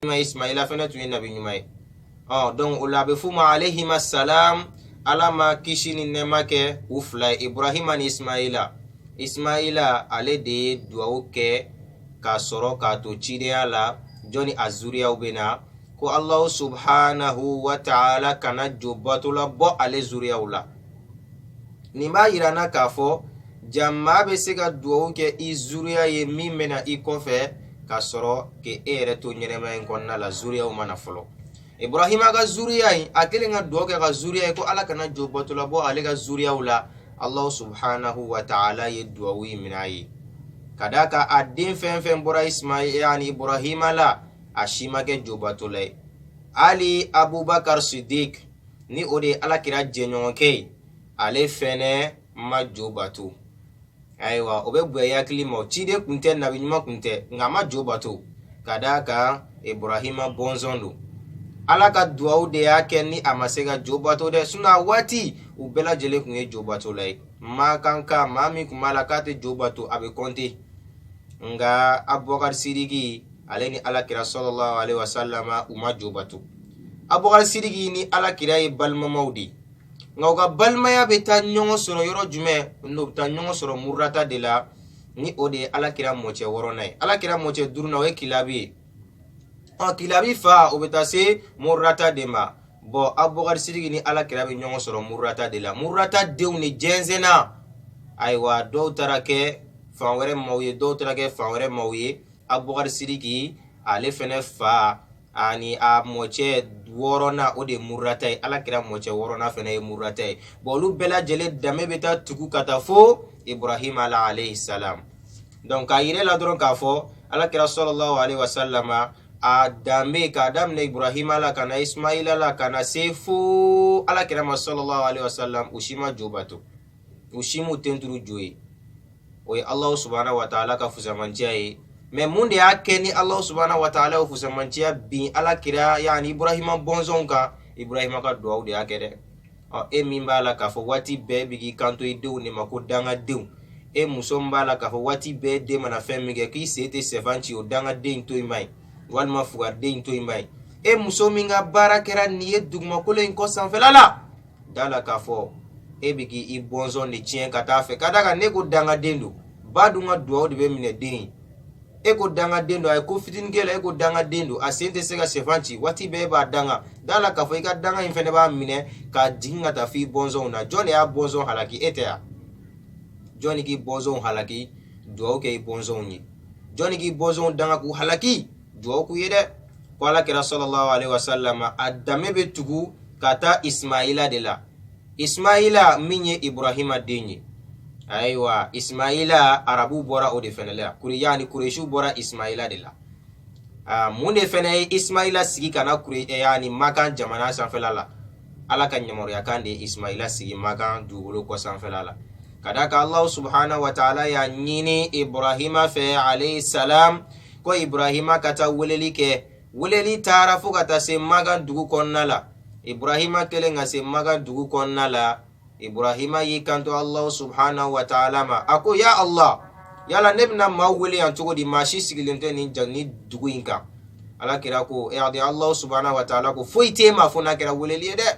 Ismaila fɛnɛ tun ye nabi ɲuman ye. Ɔ, donc o la a bɛ f'u ma alayhima salam, Ala ma kisi ni nɛɛma kɛ u fila ye, Ibrahima ni Ismaila. Ismaila, ale de ye duwawu kɛ k'a sɔrɔ k'a to cidenya la, jɔni a zuriyaw bɛ na, ko Alahu subhanahu wa ta'ala kana jo batola bɔ ale zuriyaw la. Nin b'a yira an na k'a fɔ ja maa bɛ se ka duwawu kɛ i zuriya ye min bɛna i kɔfɛ, k'a sɔrɔ k'e yɛrɛ to ɲɛnɛmaya in kɔnɔna la, zuriyaw ma na fɔlɔ. Ibrahima ka zuriya in, a kɛlen ka duwawu kɛ ka zuriya ye ko Ala kana jo batola bɔ ale ka zuriyaw la, Allahu subhanahu wa ta'ala ye duwawu in minɛ a ye, ka d'a kan a den fɛn fɛn bɔra Ismail yani Ibrahima la, a si ma kɛ jo batola ye. Hali Abubakar Siddiq, ni o de ye Ala kira jɛɲɔgɔnkɛ ye, ale fɛnɛ ma jo bato. Ayiwa, o bɛ bonya hakili ma, ciden kun tɛ, nabi ɲuman kun tɛ, nka a ma jo bato, ka d'a kan Ibrahima bɔnsɔn don. Ala ka duwawu de y'a kɛ ni a ma se ka jo bato dɛ, sinon a waati u bɛɛ lajɛlen kun ye jo batola ye. Maa kan ka maa min kun b'a la k'a tɛ jo bato, a bɛ kɔnte. Nka Abubakar Sidiki, ale ni Ala kira sallallahu alaihi wasallam, u ma jo bato. Abubakar Sidiki ni Ala kira ye balimamaw de ye, nka u ka balimaya bɛ taa ɲɔgɔn sɔrɔ yɔrɔ jumɛn? N'o bɛ taa ɲɔgɔn sɔrɔ Murata de la, ni o de ye Ala kira mɔcɛ wɔɔrɔnan ye. Ala kira mɔcɛ duurunan, o ye Kilabi ye. Ɔ, Kilabi fa, o bɛ taa se Murata de ma. Bɔn, Abubakar Sidiki ni Ala kira bɛ ɲɔgɔn sɔrɔ Murata de la. Murata denw de jɛnsɛnna. Ayiwa, dɔw taara kɛ fan wɛrɛ maaw ye, dɔw taara kɛ fan wɛrɛ maaw ye. Abubakar Sidiki, ale fɛnɛ fa ani a mɔcɛ wɔɔrɔnan, o de ye Murata ye. Ala kira mɔcɛ wɔɔrɔnan fɛnɛ ye Murata ye. Bɔn, olu bɛɛ lajɛlen danbe bɛ taa tugu ka taa fo Ibrahima la alayhi salam. Donc k'a yira la dɔrɔn k'a fɔ Ala kira sallallahu alaihi wasallam a danbe, k'a daminɛ Ibrahima la ka na Ismaila la ka na se fo Ala kira ma sallallahu alaihi wasallam, u si ma jo bato, u si m'u ten turu jo ye. O ye Alahu subahana wa taala ka fusamanciya ye. Mɛ mun de y'a kɛ ni Alahu subahana wa taala ye fusamanciya bin Ala kira yaani Ibrahima bɔnsɔnw kan? Ibrahima ka duwawu de y'a kɛ dɛ. Ɔ, e min b'a la k'a fɔ waati bɛɛ bɛ k'i kanto i denw de ma ko dangadenw, e muso min b'a la k'a fɔ waati bɛɛ den mana fɛn min kɛ k'i sen tɛ sɛfan ci, o dangaden in to yen ba ye, walima fugariden in to yen ba ye, e muso min ka baara kɛra nin ye dugumakolo in kɔ sanfɛla la, da la k'a fɔ e bɛ k'i bɔnsɔn de tiɲɛ ka taa fɛ, ka d'a kan ne ko dangaden don, ba dun ka duwawu de bɛ minɛ den ye. E ko dangaden don, a ye ko fitinin kɛ la, e ko dangaden don, a sen tɛ se ka sɛfan ci, waati bɛɛ e b'a danga. Da la k'a fɔ i ka danga in fɛnɛ b'a minɛ k'a jigin ka taa f'i bɔnsɔnw na. Jɔn de y'a bɔnsɔn halaki? E tɛ yan? Jɔn k'i bɔnsɔnw halaki? Duwawu kɛ i bɔnsɔnw ye. Jɔn k'i bɔnsɔnw danga k'u halaki? Duwawu k'u ye dɛ. Ko Ala kira sallallahu alaihi wasallam a danbe bɛ tugu ka taa Ismaila de la, Ismaila min ye Ibrahima den ye. Ayiwa, Ismaila, arabu bɔra o de fɛnɛ la, yaani Kuresiw bɔra Ismaila de la. Aa, mun de fɛnɛ ye Ismaila sigi ka na kure yaani Makan jamana sanfɛla la? Ala ka yamaruya kan de ye Ismaila sigi Makan dugukolo kɔ sanfɛla la, ka d'a kan Alahu subhanahu wa taala y'a ɲini Ibrahima fɛ alayhi salam ko Ibrahima ka taa weleli kɛ. Weleli taara fo ka taa se Makan dugu kɔnɔna la. Ibrahima kɛlen ka se Makan dugu kɔnɔna la, Ibrahima y'i kanto Alahu subhanahu wa taala ma, a ko: ya Allah, yala ne bɛna maaw wele yan cogo di? Maa si sigilen tɛ nin ni dugu in kan. Ala kira ko, e Alahu subhanahu wa taala ko foyi tɛ ma fo n'a kɛra weleli ye dɛ.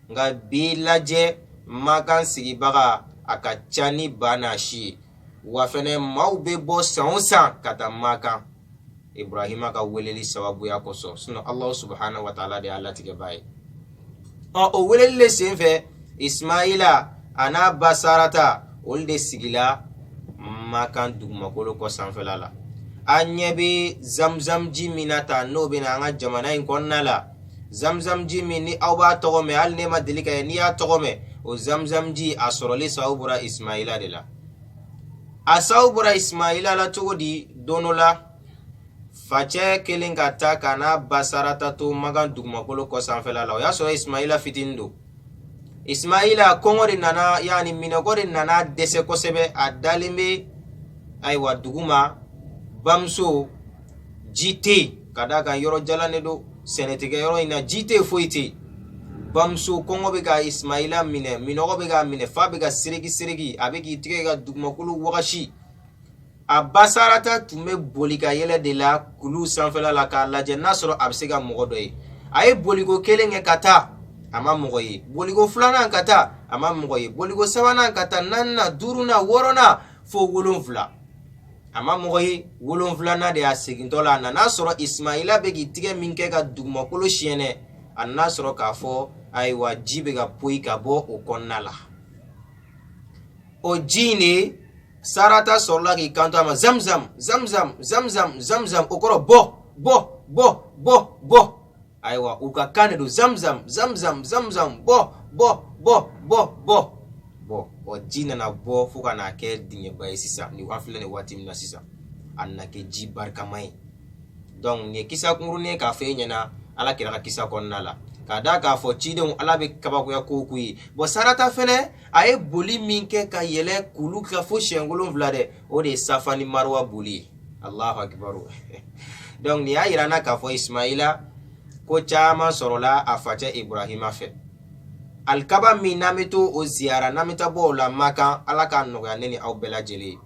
Nka bi lajɛ, Makan sigibaga a ka ca ni ba n'a si ye, wa fɛnɛ maaw bɛ bɔ san o san ka taa Makan Ibrahima ka weleli sababuya kosɔn, sinon Alahu subhanahu wa taala de y'a latigɛbaa ye. Ɔ, o weleli de sen fɛ, Ismaila a n'a ba Sarata, olu de sigila Makan dugumakolo kɔ sanfɛla la. An ɲɛ bɛ zamzamji min na ta, n'o bɛ na an ka jamana in kɔnɔna la, zamzamji min ni aw b'a tɔgɔ mɛn, hali ne ma deli ka ye, n'i y'a tɔgɔ mɛn, o zamzamji a sɔrɔli sababu bɔra Ismaila de la. A sababu bɔra Ismaila la cogo di? Don dɔ la, facɛ kelen ka taa ka n'a ba Sarata to Makan dugumakolo kɔ sanfɛla la, o y'a sɔrɔ Ismaila fitinin don. Ismaila kɔngɔ de nana, yaani minɛkɔ de nana dɛsɛ kosɛbɛ. A dalen bɛ ayiwa duguma, bamuso, ji tɛ yen, ka d'a kan yɔrɔ jalan de don, sɛnɛ tɛ kɛ yɔrɔ in na, ji tɛ yen, foyi tɛ yen. Bamuso, kɔngɔ bɛ ka Ismaila minɛ, minɔgɔ bɛ k'a minɛ, fa bɛ ka sereki sereki, a bɛ k'i tigɛ ka dugumakolo wagasi. A ba Sarata tun bɛ boli ka yɛlɛ de la kulu sanfɛla la k'a lajɛ n'a sɔrɔ a bɛ se ka mɔgɔ dɔ ye. A ye boliko kelen kɛ ka taa, a ma mɔgɔ ye. Boliko filanan ka taa, a ma mɔgɔ ye. Boliko sabanan ka taa, naaninan, duurunan, wɔɔrɔnan, fo 7, a ma mɔgɔ ye. Wolonfilanan de y'a segintɔ la, a nana sɔrɔ Ismaila bɛ k'i tigɛ min kɛ ka dugumakolo siyɛnɛ, a nana sɔrɔ k'a fɔ ayiwa ji bɛ ka poyi ka bɔ o kɔnɔna la. O ji in de, Sarata sɔrɔla k'i kanto a ma, zamzam, zamzam, zamzam, zamzam. O kɔrɔ bɔ, bɔ, bɔ, bɔ, bɔ. Ayiwa, u ka kan de don, zamzam, zamzam, zamzam, bɔ, bɔ, bɔ, bɔ, bɔ, bɔ. Ɔ, ji nana bɔ fo ka n'a kɛ dingɛba ye sisan. Nin an filɛ nin waati min na sisan, a nana kɛ ji barikama ye. Donc nin ye kisa kunkurunin ye k'a fɔ e ɲɛna Ala kira ka kisa kɔnɔna la, k'a da k'a fɔ cidenw Ala bɛ kabakoya kow k'u ye. Bɔn, Sarata fɛnɛ, a ye boli min kɛ ka yɛlɛ kulu kan fo siɲɛ 7 dɛ, o de ye Safa ni Maruwa boli ye. Allahu akibaru. Donc nin y'a yira n na k'a fɔ Ismaila ko caman sɔrɔla a facɛ Ibrahima fɛ. Alikaba min n'an bɛ to o ziyara, n'an bɛ taa bɔ o la Makan, Ala k'a nɔgɔya ne ni aw bɛɛ lajɛlen ye.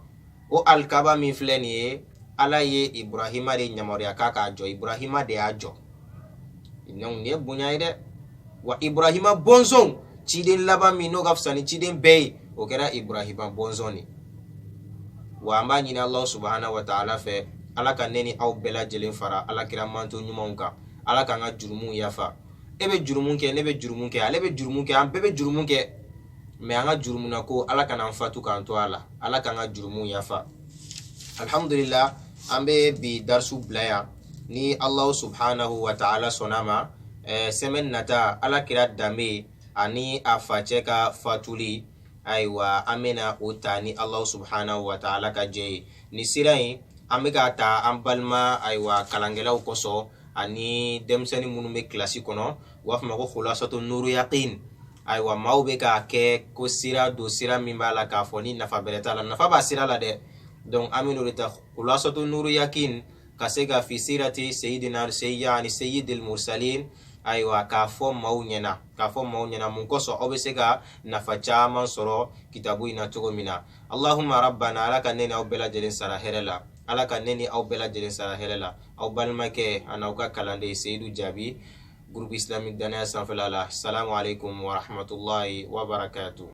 O alikaba min filɛ nin ye, Ala ye Ibrahima de yamaruya k'a k'a jɔ, Ibrahima de y'a jɔ. Donc nin ye bonya ye dɛ. Wa Ibrahima bɔnsɔn, ciden laban min n'o ka fisa ni ciden bɛɛ ye, o kɛra Ibrahima bɔnsɔn de. Wa an b'a ɲini Alahu subahana wa taala fɛ, Ala ka ne ni aw bɛɛ lajɛlen fara Ala kira manto ɲumanw kan. Ala k'an ka jurumuw yafa. E bɛ jurumu kɛ, ne bɛ jurumu kɛ, ale bɛ jurumu kɛ, an bɛɛ bɛ jurumu kɛ, mɛ an ka jurumuna ko Ala kana an fatu k'an to a la. Ala k'an ka jurumuw yafa. Alhamdulillah, an bɛ bi darisu bila yan. Ni Alahu subhanahu wa ta'ala sɔnna ma, semaine nata, Ala kira danbe ani a facɛ ka fatuli, ayiwa, an bɛna o ta ni Alahu subhanahu wa ta'ala ka jɛ ye. Nin sira in, an bɛ k'a ta an balima, ayiwa, kalankɛlaw kosɔn ani denmisɛnnin minnu bɛ kilasi kɔnɔ, u b'a fɔ ma ko khulasatu nuru yaqin. Ayiwa, maaw bɛ k'a kɛ ko sira don, sira min b'a la k'a fɔ ni nafa bɛrɛ t'a la. Nafa b'a sira la dɛ. Donc an bɛ n'o de ta, khulasatu nuru yaqin, ka se ka fi sirati sayyidina yani sayyidil mursalin, ayiwa, k'a fɔ maaw ɲɛna mun kosɔn aw bɛ se ka nafa caman sɔrɔ kitabu in na cogo min na. Allahumma rabbana, Ala ka ne ni aw bɛɛ lajɛlen sara hɛrɛ la. Ala ka ne ni aw bɛɛ lajɛlen sara hɛrɛ la. Aw balimakɛ a n'aw ka kalanden Seyidu Jaabi, groupe islamique Danaya sanfɛla la. Salamu alaikum wa rahmatullahi wa barakatuh.